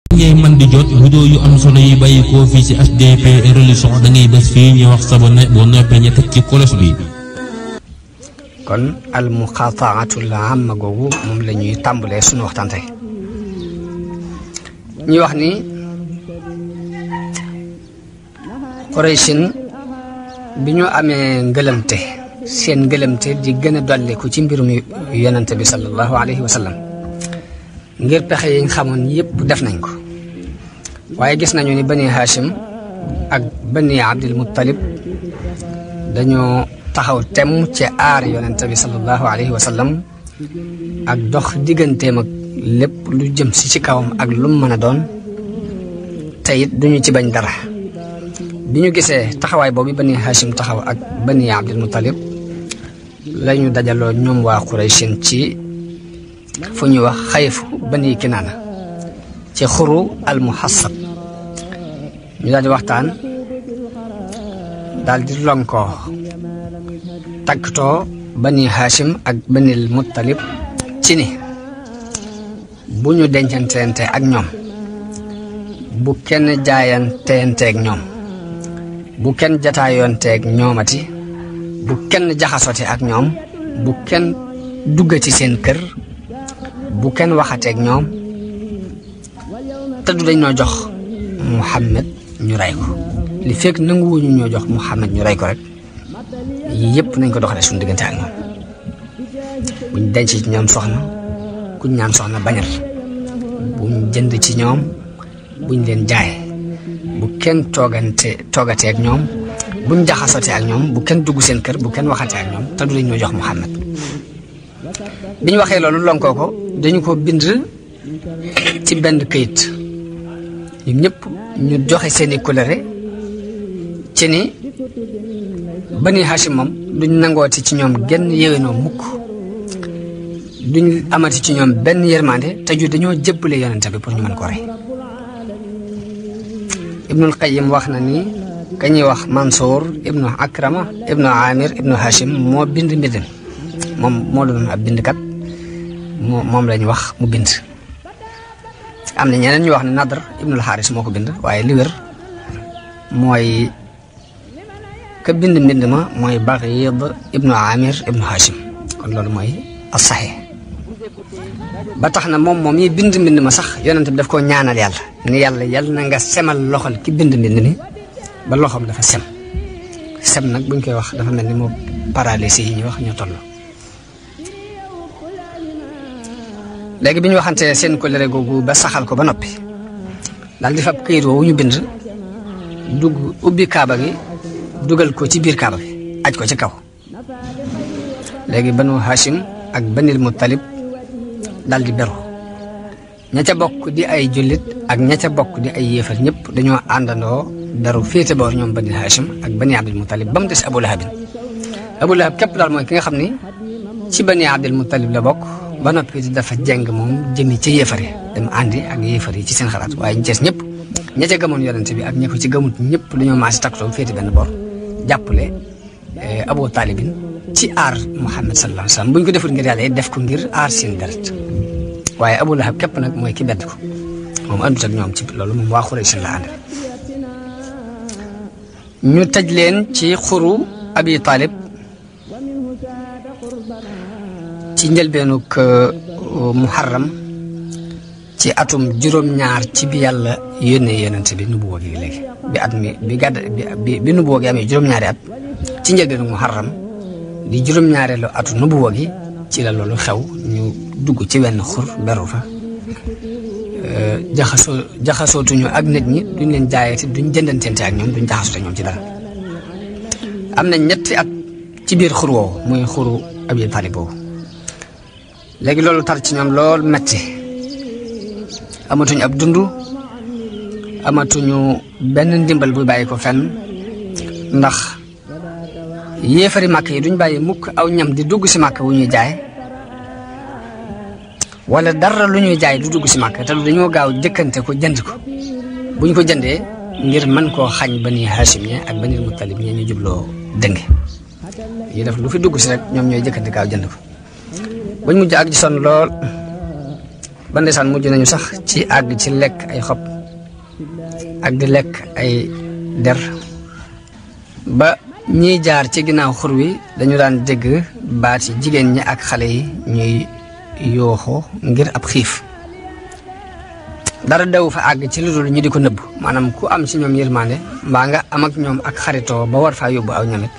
ngay man di jot vidéo yu am solo yi bàyyi ko fii ci HDP religion da ngay bés fii ñu wax sabone boo noppee ñu teg ci kolos bi. kon al muqata'atul amma googu moom la ñuy tàmbalee suñu waxtaan tey ñuy wax ni Qurayshin bi ñu amee ngëlamte seen ngëlamte di gën a dolliku ci mbirum yonente bi sallallahu alayhi wa sallam ngir pexe yi nga xamoon yépp def nañ ko waaye gis nañu ni bani Hashim ak bani Abdul Muttalib dañoo taxaw tem ci aar yonente bi sallallahu alayhi wa sallam ak dox digganteem ak lépp lu jëm si ci kawam ak lu mu mën a doon te it duñu ci bañ dara bi ñu gisee taxawaay boobu bani Hashim taxaw ak bani Abdul Muttalib lañu dajaloo ñoom waa Qurayshin ci fu ñuy wax xayfu bani Kinaana ci xuru al muhassab ñu daal di waxtaan daal di lonkoo takkatoo bani Hashim ak bani Muttalib ci ni bu ñu dencanteente ak ñoom bu kenn jaayanteeg ñoom bu kenn jataayoonteeg ñoomati bu kenn jaxasote ak ñoom bu kenn duggati seen kër bu kenn waxateeg ñoom te du dañ noo jox Muhammad ñu rey ko li fekk nanguwuñu ñoo jox Muhammad ñu rey ko rek yii yëpp nañ ko doxalee suñu diggante ak ñoom buñ denc ci ñoom soxna kuñ ñaan soxna bañal buñ jënd ci ñoom buñ leen jaay bu kenn toogatee ak ñoom buñ jaxasotee ak ñoom bu kenn dugg seen kër bu kenn waxatee ak ñoom te du dañ ñoo jox Muhammad bi ñu waxee loolu lonkoo ko dañu ko bind ci benn këyit ñun ñëpp ñu joxe seeni kóllëre ci ni bani Hashim moom duñ nangooti ci ñoom genn yéwénoo mukk duñ amati ci ñoom benn yërmande te ju dañoo jébbale yonente bi pour ñu mën ko rey Ibnul Qayyim wax na ni ka ñuy wax Mansour ibnu Akrama ibnu Amir ibnu Hashim moo bind mbind moom moo doon ab bindkat moom lañu wax mu bind am na ñeneen ñu wax ne Nadr ibnul Haris moo ko bind waaye li wér mooy ka bind mbind ma mooy Baghid ibnu Amir ibnu Hashim kon loolu mooy as-sahih ba tax na moom yi bind mbind ma sax yonent bi daf koo ñaanal yàlla ni yàlla na nga semal loxol ki bind mbind mi ba loxoom dafa sem nag buñ koy wax dafa mel ni moo paralysé yi ñuy wax ñoo toll léegi bi ñu waxantee seen kóllëre googu ba saxal ko ba noppi daal di fab këyit woowu ñu bind dugg ubbi kaaba gi dugal ko ci biir kaaba gi aj ko ci kaw léegi banu Hashim ak banil Muttalib daal di beru ña ca bokk di ay jullit ak ña ca bokk di ay yéefar ñëpp dañoo àndandoo beru féete boor ñoom banil Hashim ak bani Abdul Muttalib ba mu des Abu Lahab képp daal mooy ki nga xam ni ci bani Abdul Muttalib la bokk ba noppi dafa jeng moom jëmi ca yéefar yi dem àndi ak yéefar yi ci seen xalaat waaye ñu cees ñëpp ña ca gëmoon yonente bi ak ña ko ci gëmut ñëpp dañoo maasi takkatoo féete benn boor jàppale Abu Talibin ci aar Muhammad sallallahu alayhi wa sallam bu ñu ko deful ngir yàlla it def ko ngir aar seen deret waaye Abu Lahab képp nag mooy ki bedd ko moom àndut ak ñoom ci loolu moom waa Quraysh la ànd ñu tëj leen ci xuru Abi Talib ci njëlbeenuk muharram ci atum juróom-ñaar ci bi yàlla yónnee yonente bi nubuwa gi léegi bi nubuwa gi amee juróom-ñaari at ci njëlbeenuk muharram di juróom-ñaareelu atu nubuwa gi ci la loolu xew ñu dugg ci wenn xur beru fa jaxasootuñu ak nit ñi duñ leen jaayati duñ jëndanteente ak ñoom duñ jaxasoote ñoom ci dara am na ñetti at ci biir xur woowu muy xuru Abi Talib boobu léegi loolu tar ci ñoom lool metti amatuñu ab dund amatuñu benn ndimbal bu bàyyi ko fenn ndax yéefari màkk yi duñ bàyyi mukk aw ñam di dugg si màkk wu ñuy jaay wala dara lu ñuy jaay du dugg si màkk te dañoo gaaw jëkkante ko jënd ko buñ ko jëndee ngir mën koo xañ bani Hashim ñe ak bani Muttalib ñe ñu jubloo dënge ñu def lu fi dugg si rek ñoom ñooy jëkkante gaaw jënd ko bañ mujj ak ji sonn lool ba ndeysaan mujj nañu sax ci àgg ci lekk ay xob ak di lekk ay der ba ñiy jaar ci ginnaaw xur wi dañu daan dégg baati jigéen ñi ak xale yi ñuy yooxu ngir ab xiif dara daw fa àgg ci lu dul ñu di ko nëbb maanaam ku am ci ñoom yërmande mbaa nga am ak ñoom ak xaritoo ba war faa yóbbu aw ñamit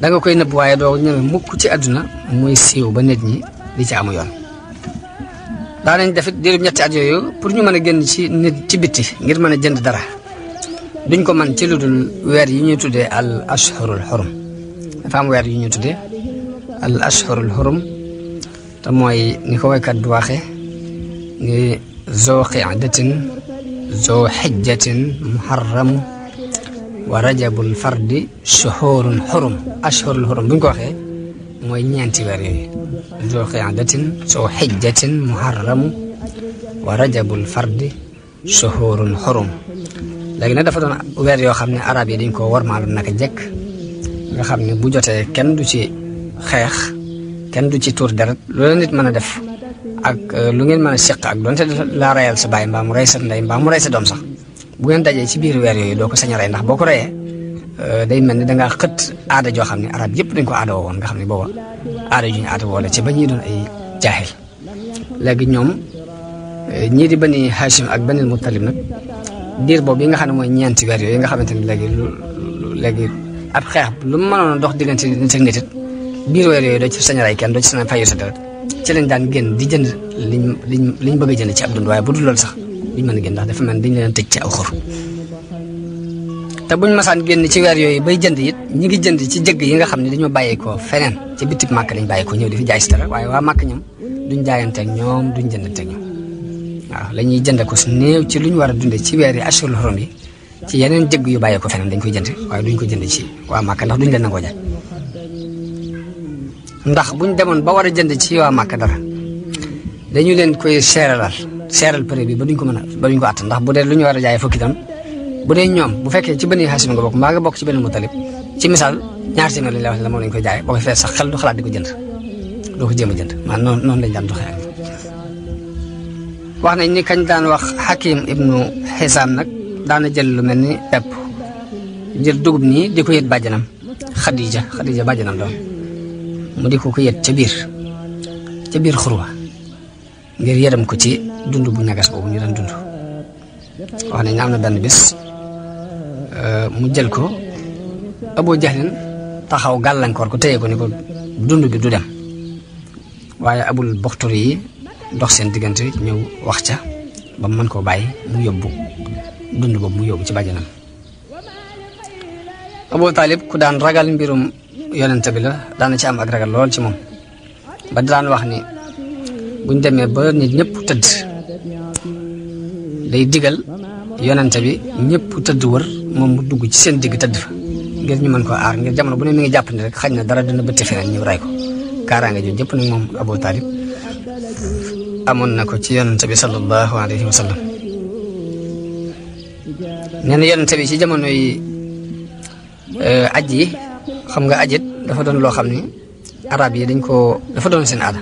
da nga koy nëbb waaye doo ñeme mukk ci àdduna muy siiw ba nit ñi di ci amu yoon daanañ defit diirub ñetti at yooyu pour ñu mën a génn ci nit ci bitti ngir mën a jënd dara duñ ko man ci lu dul weer yi ñuy tuddee al ashhurul xurum dafa am weer yi ñuy tuddee al ashhurul xurum te mooy ni ko waykat bi waxee ni zoo qiadatin zoo xijjatin muharramu wa rajabul fardi shuhurun xurum ashhurul xurum buñ ko waxee mooy ñeenti weer yooyu zoo qiadatin zoo xijjatin muharramu wa rajabul fardi shuhurun xurum léegi nag dafa doon weer yoo xam ne arab yi dañ ko warmaaloon naka jekk nga xam ne bu jotee kenn du ci xeex kenn du ci tuur deret loola nit mën a def ak lu ngeen mën a seq ak doonte laa rayal sa baay mbaa mu rey sa ndey mbaa mu rey sa doom sax bu ngeen dajee ci biir weer yooyu doo ko sañ a rey ndax boo ko reyee day mel ni dangaa xët aada joo xam ne arab yëpp dañ ko aada woo woon nga xam ne booba aada ju ñu aada woo la ci ba ñuy doon ay jaahil léegi ñoom ñii di bani Hashim ak bani Muttalib nag diir boobu yi nga xam ne mooy ñeenti weer yooyu nga xamante ni léegi ab xeex lu mu mënoon a dox diggante nit ak nit it biir weer yooyu doo ci sañ a rey kenn doo ci sañ a fayu sa deret ci lañ daan génn di jënd liñ bëgg a jënd ci ab dund waaye bu dul loolu sax duñ mën a génn ndax dafa mel dañ leen tëj ci aw xur te buñ masaan génn ci weer yooyu bay jënd it ñi ngi jënd ci jëgg yi nga xam ne dañoo bàyyeekoo feneen ci bitib màkk lañ bàyyeekoo ñëw di fi jaay si dara waaye waa màkk ñoom duñ jaayanteeg ñoom duñ jëndanteeg ñoom waaw la ñuy jënd ko su néew ci lu ñu war a dundee ci weer yi ashurul xurum yi ci yeneen jëgg yu bàyyeekoo feneen dañ koy jënd waaye duñ ko jënd ci waa màkk ndax duñ leen nangoo jaay ndax buñ demoon ba war a jënd ci waa màkk dara dañu leen koy seeral prix bi ba duñ ko mën a ba duñ ko àtt ndax bu dee lu ñu war a jaayee fukki tam bu dee ñoom bu fekkee ci bani Hashim nga bokk mbaa nga bokk ci bani Muttalib ci misaal ñaar téeméer lañ la wax la moom lañ koy jaayee boo ko fee sax xel du xalaat di ko jënd doo ko jéem a jënd maanaam noonu lañ daan doxee ak wax nañ ni kañ daan wax Hakim ibnu Xisaam nag daana jël lu mel ni pepp jël dugub nii di ko yët bàjjanam Xadija bàjjanam doon mu di ko yët ca biir xurwa ngir yërëm ko ci dund bu ñagas boobu ñu daan dund wax nañ ne am na benn bis mu jël ko Abu Jahlin taxaw gàllankoor ko téye ko ni ko dund bi du dem waaye Abul Buxturi yi dox seen diggante ñëw wax ca ba mu mën koo bàyyi mu yóbbu dund boobu mu yóbbu ci bàjjanam Abu Talib ku daan ragal mbirum yonente bi la daana ci am ak ragal lool ci moom ba daan wax ni buñ demee ba nit ñëpp tëdd day digal yonente bi ñëpp tëdd wër moom mu dugg ci seen digg tëdd fa ngir ñu mën koo aar ngir jamono bu ne mi ngi jàpp ni rek xañ na dara dina bëtti feneen ñu ray ko kaaraange jooju jëpp nag moom Abu Talib amoon na ko ci yonente bi sallallahu alayhi wa sallam nee na yonente bi ci jamono yi aj yi xam nga ajit dafa doon loo xam ni arab yi dafa doon seen aada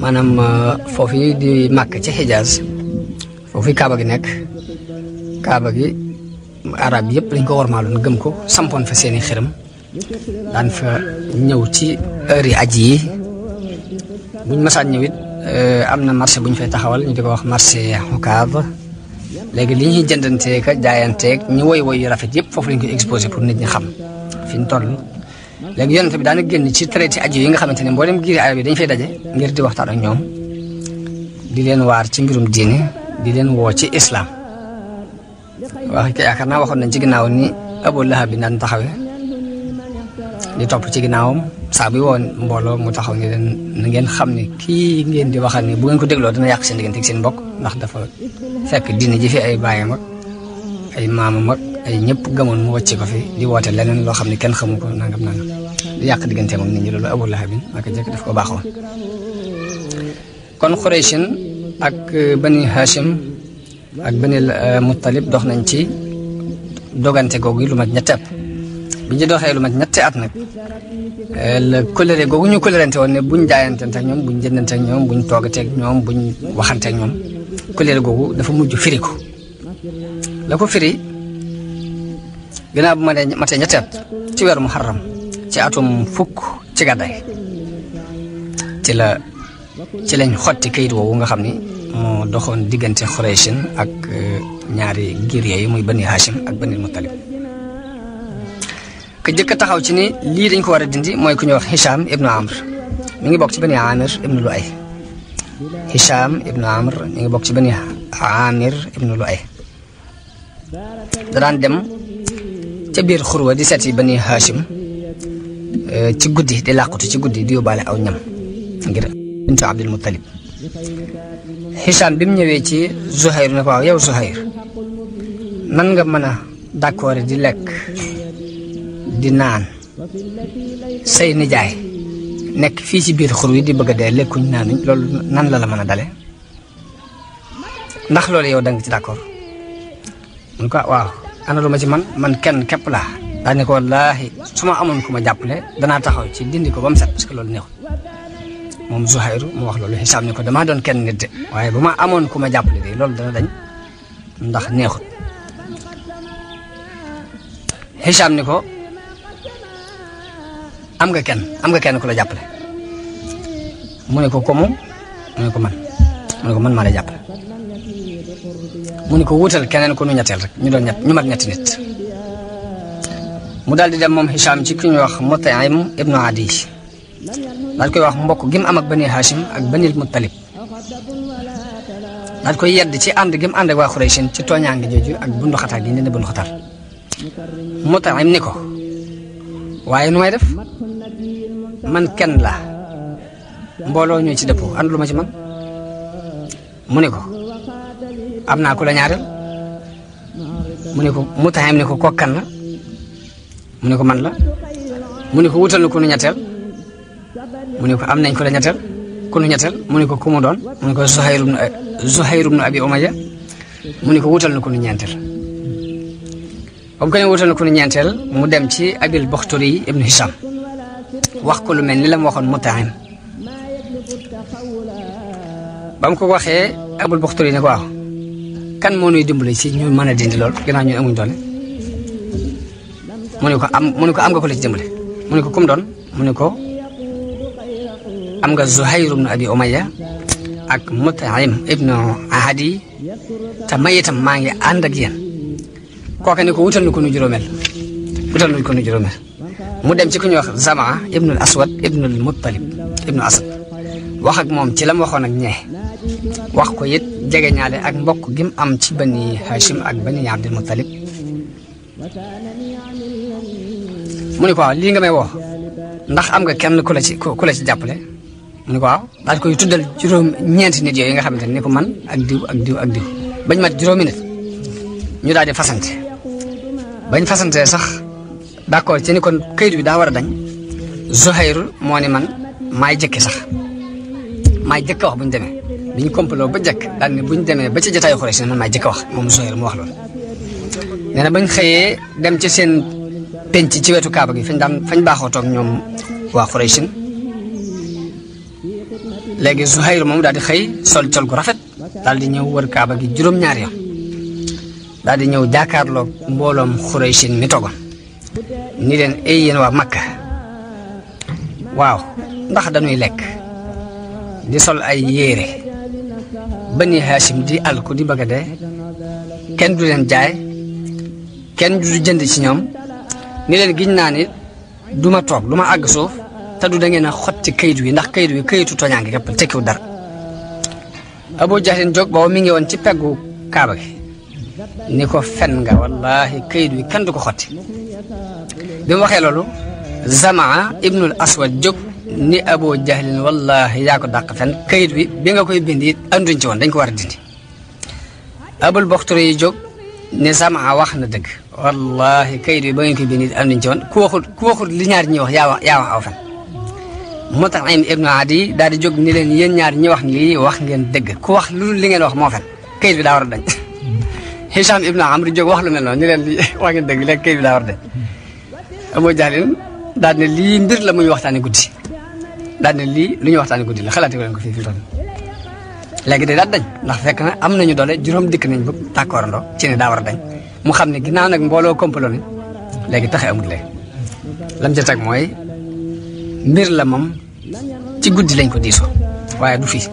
maanaam foofu yi di màkk ci Xijaaz foofu kaaba gi nekk kaaba gi arab yëpp dañ ko warmaaloon gëm ko sampoon fa seeni xiram daan fa ñëw ci heure yi aj yi buñ masaan ñëw it am na marché buñ fay taxawal ñu di ko wax marché Xukaab léegi li ñuy jëndanteeg a jaayanteeg ñu woy yu rafet yëpp foofu lañ koy exposé pour nit ñi xam fi ñu toll léegi yonent bi daana génn ci traité aju yi nga xamante ne mboolem giiri arab yi dañ fay daje ngir di waxtaan ak ñoom di leen waar ci mbirum diine di leen woo ci islam wax yaakaar naa waxoon nañ ci ginnaaw ni Abu Lahab bi daan taxawee di topp ci ginnaawam saa bi woon mbooloo mu taxaw ni leen na ngeen xam ne kii ngeen di waxal ni bu ngeen ko dégloo dana yàq seen diggante ak seen mbokk ndax dafa fekk diine ji fi ay baayam ak ay maamam ak ay ñëpp gëmoon mu wàcce ko fi di woote leneen loo xam ne kenn xamu ko nangam di yàq digganteem ak nit ñi loolu Abu Lahab ak jëkk daf ko baaxoon kon Qurayshin ak bani Hashim ak bani Muttalib dox nañ ci dogante googu lu mat ñetti at bi ñu doxee lu mat ñetti at nag la kóllëre googu ñu kóllërante woon ne buñ jaayante ak ñoom buñ jëndante ak ñoom buñ toogatee ak ñoom buñ waxante ak ñoom kóllëre googu dafa mujj firi ko la ko firi ginnaaw bu ma dee matee ñetti at ci weeru muharram ci atum fukk ci gàddaay ci lañ xotti kayit woowu nga xam ni moo doxoon diggante Xuraysin ak ñaari giir yooyu muy bani Hashim ak bani Muttalib ka jëkk taxaw ci ni lii dañ ko war a dindi mooy ku ñuy wax Hisham ibnu Amr mi ngi bokk ci bani Amir ibnu Lu'ay Hisham ibnu Amr mi ngi bokk ci bani Amir ibnu Lu'ay daan dem ca biir xurwa di seeti bani Hashim ci guddi di làqutu ci guddi di yóbbaale aw ñam ngir bintu Abdul Muttalib Hisham bi mu ñëwee ci Zuhayr ne ko waaw yow Zuhayr nan nga mën a d'accord di lekk di naan say nijaay nekk fii ci biir xur wi di bëgg a dee lekkuñ naanuñ loolu nan la mën a dale ndax loolu yow da nga ci d'accord mun ko waaw ana lu ma ci man kenn képp laa daa ne ko wallaahi su ma amoon ku ma jàppale danaa taxaw ci dindi ko ba mu set parce que loolu neexul moom Zuhayr mu wax loolu Hisham ne ko damaa doon kenn nit de waaye bu ma amoon ku ma jàppale de loolu dana dañ ndax neexut Hisham ni ko am nga kenn ku la jàppale mu ne ko komu mu ne ko man maa lay jàppale mu ne ko wutal keneen ku nu ñetteel rek ñu mat ñetti nit mu daal di dem moom Hisham ci ku ñuy wax Mut'im ibnu Adi daal koy wax mbokk gi mu am ak bani Hashim ak bani Muttalib daal koy yedd ci ànd gi mu ànd ak waa Xuraysin ci tooñaange jooju ak bundu xataal gi ne bundu xataal Mut'im ni ko waaye nu may def man kenn la mbooloo ñoo ci dëppoo ànd lu ma ci man mu ne ko am naa ku la ñaareel mu ne ko Mut'im ne ko kokkan la mu ne ko man la mu ne ko wutal na ku nu ñetteel mu ne ko am nañ ko la ñetteel ku nu ñetteel mu ne ko ku mu doon mu ne ko Zuhayr ibn Abi Umayya mu ne ko wutal na ku nu ñeenteel ba mu ko ne wutal na ku nu ñeenteel mu dem ci Abil Bakhtari ibn Hisham wax ko lu mel ni la mu waxoon Mut'im ba mu ko waxee Abul Bakhtari ne ko waaw kan moo nuy dimbali ci ñu mën a dindi lool ginnaaw ñu amuñ doole mu ne ko am nga ko la ci dimbali mu ne ko kum doon mu ne ko am nga Zuhayr ibn Abi Umayya ak Mut'im ibnu Adi te may itam maa ngi ànd ak yéen kooka ne ko wutal na ko nu juróomeel mu dem ci ku ñuy wax Zamaa ibnu Aswad ibnu Muttalib ibnu Asad wax ak moom ci la mu waxoon ak ñee wax ko it jege ñaale ak mbokk gi mu am ci bani Hashim ak bani Abdul Muttalib mu ne ko waaw lii nga may woo ndax am nga kenn ku la ci jàppale mu ne ko waaw daal koy tuddal ñeenti nit yooyu nga xamante ne ko man ak diw bañ mat juróomi nit ñu daal di fasante bañ fasante sax d'accord ci ni kon kayit bi daa war a dañ Zuhayr moo ni man maay jëkke sax maay jëkk wax bu ñu demee bi ñu complot ba jëkk daal ne bu ñu demee ba ci jotaayu Xuraysh man maay jëkk wax moom Zuhayr mu wax loolu nee na bañ xëyee dem ci seen penc ci wetu Kaaba gi fañ baaxoo toog ñoom waa Xuraysh léegi Zuhayr moom daal di xëy sol col gu rafet daal di ñëw wër Kaaba gi juróom-ñaari yoon daal di ñëw jàkkaarloog mbooloom Xuraysh mi toogoon ni leen ay yéen waa Makka waaw ndax dañuy lekk di sol ay yére bani Hashim di alku di bëgg a dee kenn du leen jaay kenn du jënd ci ñoom ni leen giñ naa ni du ma toog du ma àgg suuf te du da ngeen a xotti kayit wi ndax kayit wi kayitu tooñaange képp tekkiwul dara Abu Jahlin jóg boobu mi ngi woon ci peggu Kaaba gi ni ko fen nga wallahi kayit wi kenn du ko xotti bi mu waxee loolu Zamaa ibnul Aswad jóg ni Abu Jahlin wallahi yaa ko dàq fen kayit wi bi nga koy bind it anduñ ci woon dañ ko war a dindi Abul Bakhtari yi jóg ne Zamaa wax na dëgg wallahi kayit wi ba ngeen koy bind it anduñ ci woon ku waxul li ñaar ñi wax yaa wax aw fen Mut'im ibnu Adi daal di jóg ni leen yéen ñaar ñi wax lii wax ngeen dëgg ku wax lu li ngeen wax moo fen kayit bi daa war a dañ Hisham ibnu Amr jóg wax lu mel noonu ni leen lii wax ngeen dëgg léegi kayit bi daa war a dañ Abu Jahlin daal ne lii mbir la muy waxtaane guddi daal ne lii lu ñuy waxtaane guddi la xalaatee leen ko fii fi mu toll léegi day daal dañ ndax fekk na am nañu doole juróom dikk nañ ba tàkkoorandoo ci ne daa war a dañ mu xam ne ginnaaw nag mbooloo kompaloo ne léegi taxe amul léegi lam ca teg mooy mbir la moom ci guddi lañ ko diisoo waaye du fii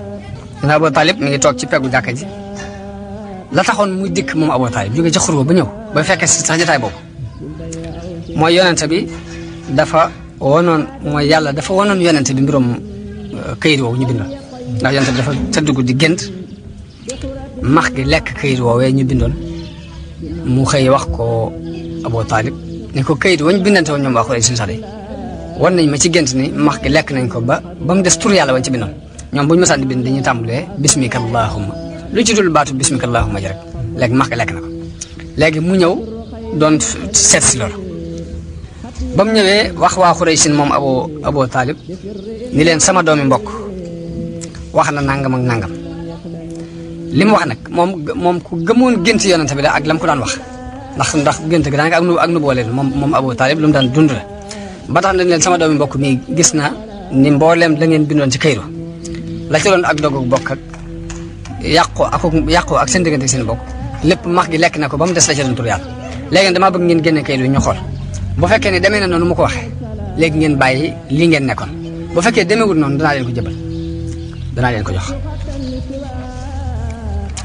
dina Abu Talib mi ngi toog ci peggu jàkka ji la taxoon muy dikk moom Abu Talib jóge ci xurwa ba ñëw ba fekkee si sax jotaay boobu mooy yonente bi dafa wonoon mooy yàlla dafa wonoon yonente bi mbirum këyit woowu ñu bindoon ndax yonente bi dafa tëdd guddi gént max gi lekk këyit woowee ñu bindoon mu xëy wax ko Abu Talib ne ko këyit wañ bindante woon ñoom waa Quraysh sax de wan nañ ma ci gént ni max gi lekk nañ ko ba mu des tur yàlla wañ ci bindoon ñoom bu ñu mësaan di bind dañuy tàmbalee bismika allahumma lu ci dul baatu bismika allahumma ji rek léegi max gi lekk na ko léegi mu ñëw doon seet si loolu ba mu ñëwee wax waa Quraysh moom Abu Talib ni leen sama doomi mbokk wax na nangam ak nangam li mu wax nag moom ku gëmoon gént yonente bi la ak lam ko daan wax ndax gént gi daanaka ak nu boole moom Abu Talib lu mu daan dund la ba tax nañ leen sama doomi mbokk mi gis na ni mbooleem la ngeen bindoon ci kayru la ci doon ak dogu bokk ak yàqoo ak seen diggante seen bokk lépp max gi lekk na ko ba mu des la ci doon tur yàlla léegi damaa bëgg ngeen génne kayru ñu xool bu fekkee ne demee na noonu mu ko waxee léegi ngeen bàyyi lii ngeen nekkoon bu fekkee demeewul noonu danaa leen ko jëbal danaa leen ko jox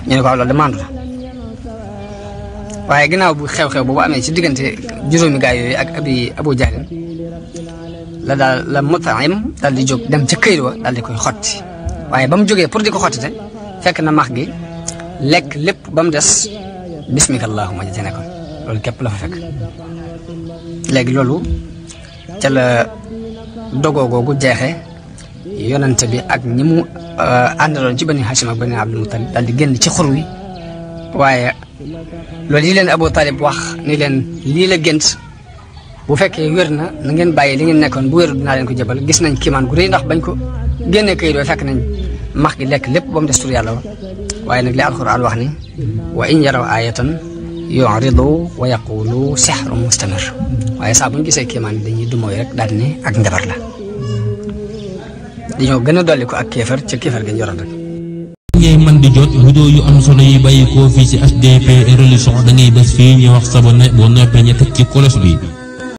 ñu ne ko loolu demande la waaye ginnaaw bu xew-xew boobu amee ci diggante juróomi gaay yooyu ak Abu Jahlin la Mut'im daal di jóg dem ca këyit wa daal di koy xotti waaye ba mu jógee pour di ko xottite fekk na max gi lekk lépp ba mu des bismika allahumma ji ci nekkoon loolu képp la fa fekk léegi loolu ca la dogoo googu jeexee yonente bi ak ñi mu àndaloon ci Bani Hashim ak Bani Abdul Muttalib daal di génn ci xur wi waaye loolu yi leen Abu Talib wax ni leen lii la gént bu fekkee wér na ngeen bàyyi li ngeen nekkoon bu wéru dinaa leen ko jëbal gis nañ kiimaan gu rëy ndax bañ ko génnee kayit doo fekk nañ max gi lekk lépp ba mu des tur yàlla wa waaye nag li alquran wax ni wa in yaraw ayatan yu'ridu wa yaqulu sihrun mustamir waaye saa bu ñu gisee kiimaan yi dañuy dumooy rek daal ne ak njabar la dañoo gën a dolli ko ak kéefar ca kéefar gi ñu yoroon rek ngay mën di jot vidéo yu am solo yi bàyyi koo fii ci HDP Religion da ngay bés fii ñu wax sabone boo noppee ñu teg ci kolos bi